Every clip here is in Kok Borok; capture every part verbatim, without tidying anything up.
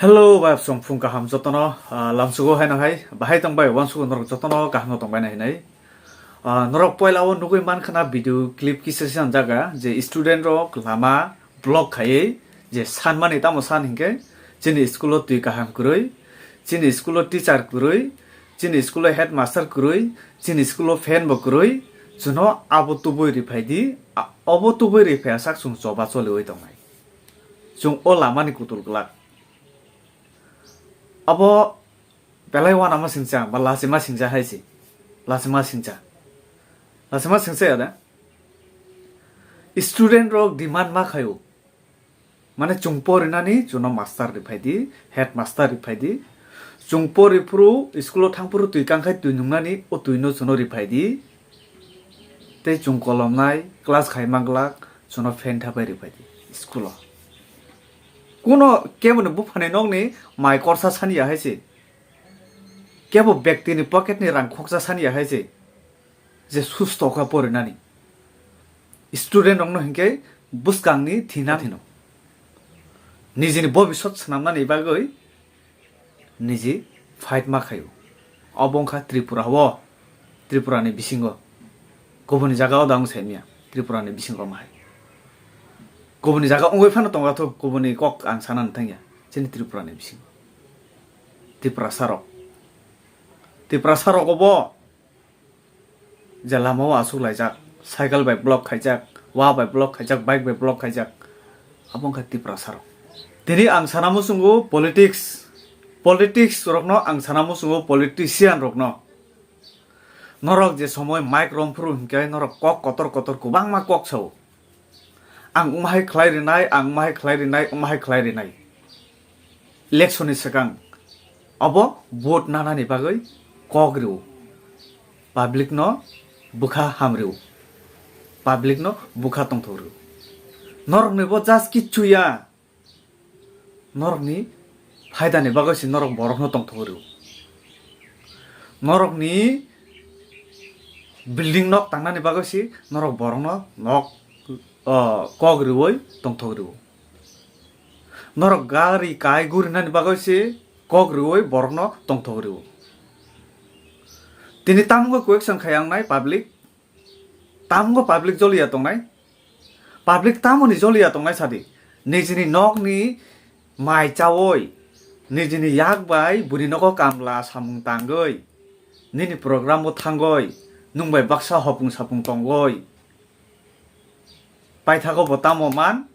Hello, bai song phung kaham jotono, ah, lamsugo haino hai, bahai tong bai, wansugo norok jotono kaham no tong bai na hinai. Ah, norok poila o nugui man khana video clip kisa se jaga je student rok lama block khaiwi je sanmani tamo san hinkhe chini school o twi kaham kwrwi, chini school o teacher kwrwi, chini school o headmaster kwrwi, chini school o fan bo kwrwi, chwngno abo tubui riphai di, a-, obo tubui riphai sak chwng choba choliwi tongnai. Chwng o lamani kutul glak. Abo belai uanama singcha, ba lachima singcha hai se. Lachima singcha. Lachima singcha ya da? Student rok demand ma khaio. Mane chwng porinani chwngno master riphai di, headmaster riphai di. Chwng pori phuru, school o thang phuru twi kang khai twi nungnani, o twino chwngno riphai di. Tei chwng kolomnai, class khai manglak, chwngno fan thapai riphai di school o. Kuno keboni buphani nokni mai korsa sani ya hai se. Kebo bektini pocketni rang khoksa sani ya hai se. Je susto kha porinani. Student rokno hinkhe bwskangni thina thino. Nijini bobisot swnamnani bagwi niji fight ma khaio. Obo wngkha Tripura o, Tripura ni bisingo. Kubuni jaga o da wng saimya, Tripura ni bisingo ma hai. Kubuni jaga wngwi phano tongo, kubuni kok ang sana thangya, chini Tripura ni bisingo. Tiprasa rok, Tiprasa rok obo je lama o aswk laijak, cycle bai block khaijak, wa bai block khaijak, bike bai block khaijak, abo wngkha Tiprasa rok. Tini ang sana muchungo politics, politics rokno ang sana muchungo, politician rokno. Norok je somoi mic romphuru hinkhe norok kok kotor kotor kwbangma kok sao. Ang wngmahai khlai rinai, ang wngmahai khlai rinai, wngmahai khlai rinai. Election ni swkang obo vote nanani bagwi kok rw. Public no bwkha ham rw. Public no bwkha tongthok rw. Norokni bo just kichu ya. Norokni phaidani bagwi se norok borokno tongthok rw. Norokni building nok tangnani bagwi se norok borokno nok, o, kok rwi tongthok rw. Norok gari kai gurinani bagwi se kok rwi borokno tongthok rw. Tini tamgo question khai ang nai public, tamgo public joliya tongnai? Public tamoni joliya tongnai sadi? Nijini nokni mai chawi, nijini yak bai buni nogo kamla samung tangwi, nini program o thangwi, nwng bai baksa hopung sapung tongwi, paithago bo tamo man?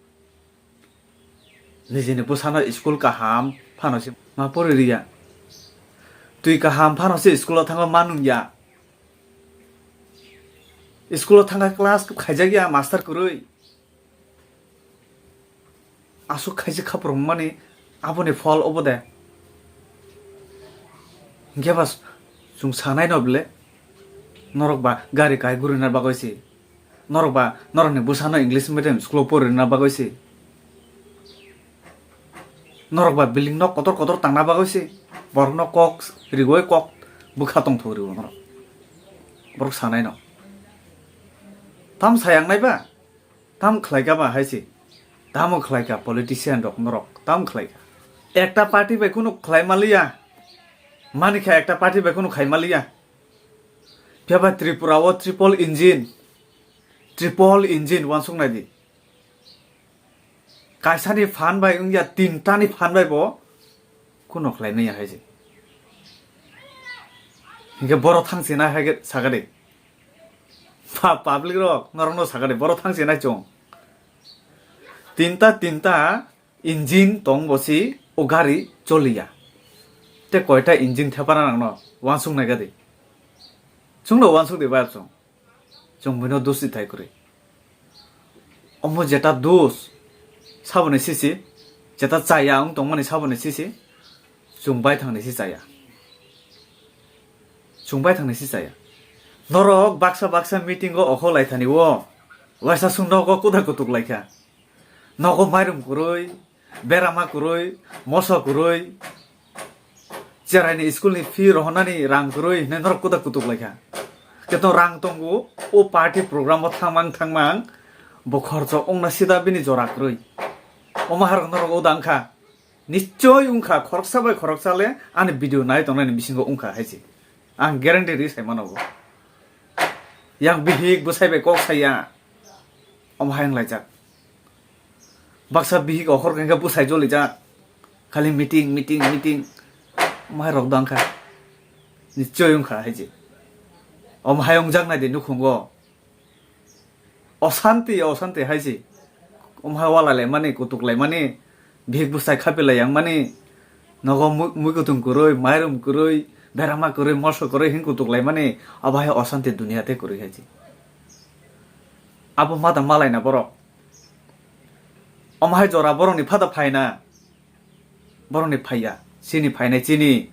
Nijini bwsano school kaham phano se ma pori riya. Twi kaham phano se school o thangwi ma nungya. School o thangkha class khaijak ya master kwrwi. Aswk khaijak khaprwng mani aboni phol obo de. Hinkhe ba chwng sanai no bile norok ba gari kai gurina bagwi se. Norok ba norokni bwsano English medium school o porinina bagwi se. Norok ba building nok kotor kotor tangna bagwi se. Borokno kok riwi kok bwkha tongthok riwo norok. Borok sanai no. Tam sayang nai ba? Tam khlai kha ba hai se? Tamo khlai kha politician rok norok? Tam khlai kha. Ekta party bai kunu khlai maliya. Mani kha ekta party bai kunu khai maliya. Phiya ba Tripura o triple engine, triple engine wansuk nai di. Kaisani phan bai wngya, tinta ni phan bai bo kuno khlai maya hai se. Hinkhe boro thang se nai hai khe saka de. Pa-, public rok norok no saka de, boro thang se nai chwng. Tinta, tinta engine tong bo si o gari choliya. Te koita engine thepana nang no wansuk nai ga de. Chwng no wansuk de ba chwng. Chwng buino dos di thai kwrwi. Omo jeta dos, saboni sisi, jeta chaya wng tongmani saboni sisi, chwng baithangni si chaya. Chwng baithangni si chaya. Norok baksa baksa meeting o okho laithani o, waisa sung nogo kuda kutuk laikha. Nogo mairum kwrwi, berama kwrwi, moso kwrwi, cheraini school ni fee rohornani rang kwrwi hinwi norok kuda kutuk laikha. Keto rang tongo, o party program o thangmang thangmang bo khorcho wngna sida bini jora kwrwi. Omo harok norok o dangkha. Nichoi wngkha, khoroksa bai khoroksa le ani video nai tongnani bisingo wngkha hai se. Ang guarantee ri sai mano bo. Yang bihik bwsai bai kok saya. Omo hai wnglaijak. Baksa bihik okhor khe bwsai jolijak. Khali meeting, meeting, meeting. Omo hai rok dang kha. Nichoi wngkha hai se. Omo hai wngjak nai de nukhungo. Osanti, osanti hai se. Omo hai wala laimani, kutuk laimani. Bihik bwsai khapilai yang mani, nogo mui-, muikwthwng kwrwi, mairum kwrwi, berama kwrwi, moso kwrwi hin kutuk lai mani, abo hai osanti duniya tei kwrwi hai se. Abo mada malaina borok. Omo hai jora borokni phada phaina, borokni phaiya, chini phainai chini.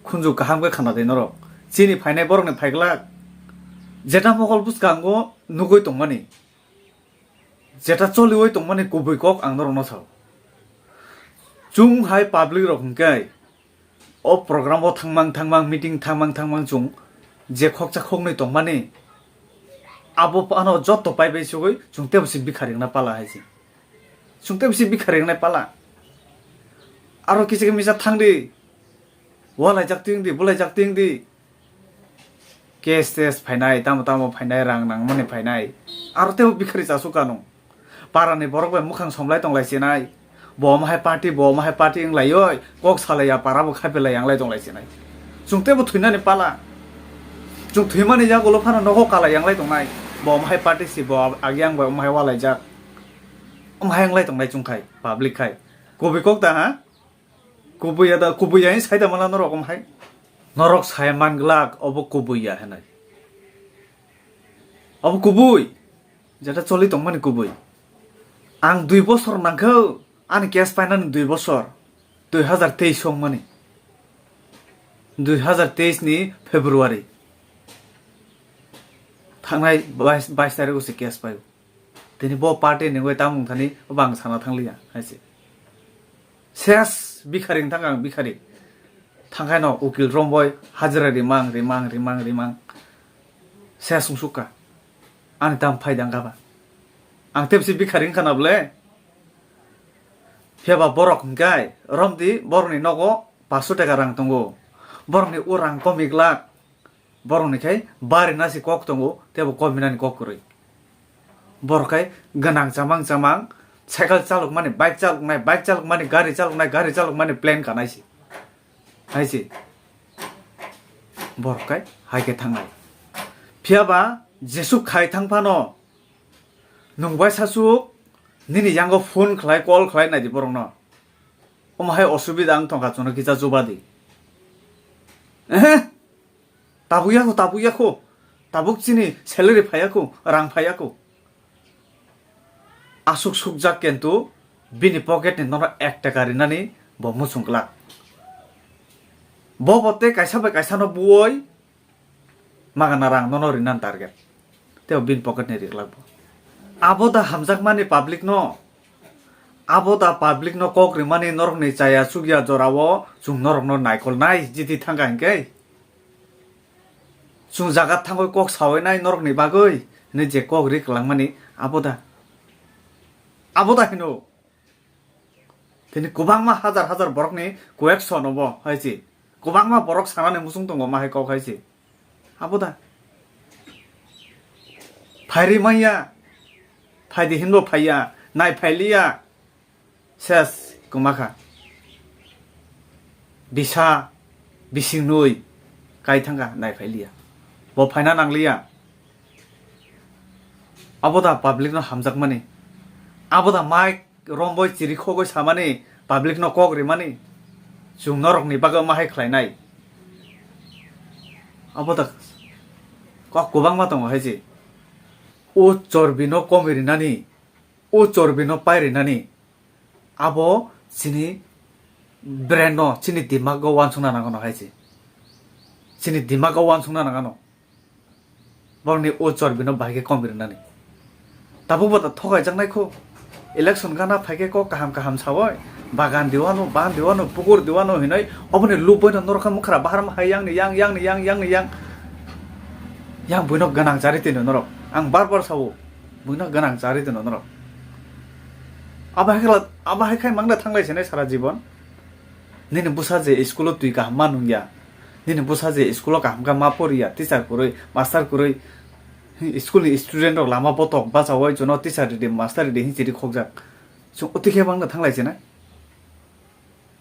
Khunju kaham khe khana de norok. Chini phainai borokni phaiglak. Jeta mokol bwskango nugwi tongmani. Jeta choliwi tongmani kubui kok ang norokno sao. Chwng hai public rok hwnkhe o program o thangmang thangmang, meeting thangmang thangmang chwng je khoksa khoknwi tongmani, abo phano joto pai bai sugwi chwng tebo se bikha ringna pala hai se. Chwng tebo se bikha ringnai pala. Aro kisa kisa misa thangdi. Walaijak twi wngdi, bulaijak twi wngdi. Case tes phainai, tamo tamo phainai, rang nangmani phainai. Aro teibo bikhari chasuk kano. Parani borok bai mukhang somlai tonglai sinai. Bo omo hai party, bo omo hai party wnglaio, kok salaiya para bo khapilai yanglai tonglai sinai. Chwng teibo thwinani pala. Chwng thwimani yagulo phano nogo kalai yanglai tongnai. Bo omo hai party si, bo ag-, agyang bai omo hai walaijak. Omo hai wnglai tongnai chwng khai, public khai. Kubui kok da ha? Kubui ya da, kubui ya sai da mala norok omo hai. Norok sai man glak obo kubui ya hinai. Obo kubui. Jeta choli tongmani kubui. Ang dui bosor nangkho, ani case painani dui bosor. Dui hazar teis songmani. Dui hazar teis ni February. Thangnai bais, bais tarikh o se case paio. Tini bo party ni wngwi tamung thani obo ang sana thangliya hai se. Ses bikhari wngthang ang bikhari. Thangkhaino ukil romboi hajra rimang, rimang, rimang, rimang. Ses wngsukha. Ani tam phai dang kha ba. Ang tebsi bikhari wngkha na bole. Phiya ba borok hwnkhe romdi borokni nogo paso taka rang tongo. Borokni o rang komi glak. Borokni khai bari nasi kok tongo, tebo kominani kok kwrwi. Borok khai gwnang chamang chamang, cycle chalokmani, bike chaloknai, bike chalokmani, gari chaloknai, gari chalokmani plan kanai se. Hai se. Borok khai hai khe thangnai. Phiya ba jesuk khai thang phano nwng bai sasuk nini yango phone khlai, call khlai nai di borokno. Omo hai osubida wng tongkha, chwngno kisa chuba di. Ehe. Tabuk yakho, tabuk yakho. Tabuk chini salary phai yakho, rang phai yakho. Aswk sukjak, kintu bini pocket ni nono ek taka rinani bo muchung glak. Bo bo tei kaisa bai kaisa no buoi magana rang nono rinani target. Tei bini pocket ni riklak bo. Abo da hamjakmani public no, abo da public no kok rimani norokni chaya chukya jorao chwng norokno naikolnai jiti thangkha hinkhe. Chwng jaga thangwi kok sawi nai norokni bagwi hinwi je kok ri kwlangmani abo da. Abo da hino. Tini kwbangma hajar hajar borokni koyek sono bo hai se. Kwbangma borok sanani muchung tongo ma hai kok hai se. Abo da. Phairi manya. Phaidi hinbo phaiya. Nai phailiya. Ses kwmakha. Bisa, bisingnwi kai thangkha, nai phailiya. Bo phaina nangliya. Abo da public no hamjakmani. Abo da mic romboi chiri khogoi samani, public no kok rimani. Chwng norokni bagwi ma hai khlainai. Abo da kok kwbangma tongo hai se. O chorbi no komi rinani, o chorbi no pai rinani. Abo chini brain no, chini dimag o uansukna nango no hai se. Chini dimag o uansukna nango no. Borokni o chorbi no bahai khe kom rinani. Tabuk bo ta thokai jaknai kho. Election gana phai khe kok kaham kaham sawoi. Bagan diwano, ban diwano, pukur diwano hinoi. Oboni luboi no norokha mukhra bahar ma hai yang ni yang, yang ni yang, yang ni yang. Yang buino gwnang chari tino norok. Ang bar bar sawo. Buino gwnang chari tino norok. Abo hai khe la-, abo hai khai mangna thanglai sinai sara jibon. Nini bwsa je school o twi kaham ma nungya, nini bwsa je school o kaham khe ma poriya, teacher kwrwi, master kwrwi, school ni student rok lama botok bachaui chuno teacher ridi, master ridi hinwi chiri khokjak. Chwng otwi khe mangna thanglai sinai.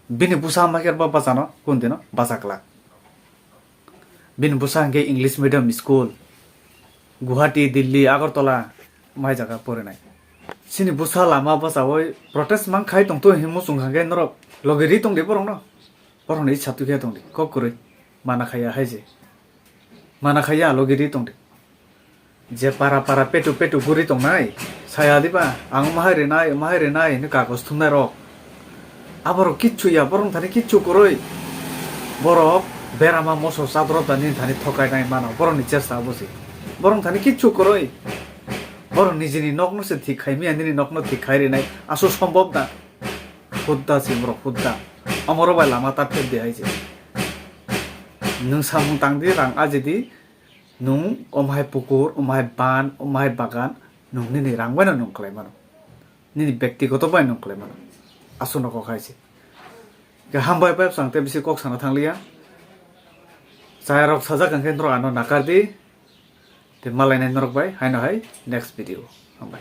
Bini bwsa ma khe ba bachano kun dino bacha glak. Bini bwsa hwnkhe English medium school, Guwahati, Delhi, Agartala, mai jaga porinai. Chini bwsa lama bachaui protest mang khai tongtwi hinwi muchung hwnkhe norok logi ri tongdi borokno. Borokno icha twi khe tongdi, kok kwrwi. Mana khaiya hai je. Mana khaiya logi ri tongdi. Je para para petu petu guri tongnai, saya diba, ang mahai rinai, mahai rinai, hinwi kagoj thumnai rok. Aborok kichu ya, borok thani kichu kwrwi. Borok berama moso chadrop da nini thani thokai nai mano, borokni chesta abo se. Borok thani kichu kwrwi. Borok nijini nokno se thik khai miya, nini nokno thik khai rinai, asu sombhob da. Hudda se borok hudda. Omoro bai lama ta phek di hai se. Nwng samung tang di, rang aji di, nwng omhai pukur, omhai ban, omhai bagan, nwng nini rang bai no nwng khlai mano. Nini bektigoto bai nwng khlai mano. Aswkno kok hai se. Khe hambai bai bwsang tei bisi kok sana thang liya. Chaya rok sajak hwnkhe norok ano nakar di. Tei malainai norok bai haino hai next video. Hambai.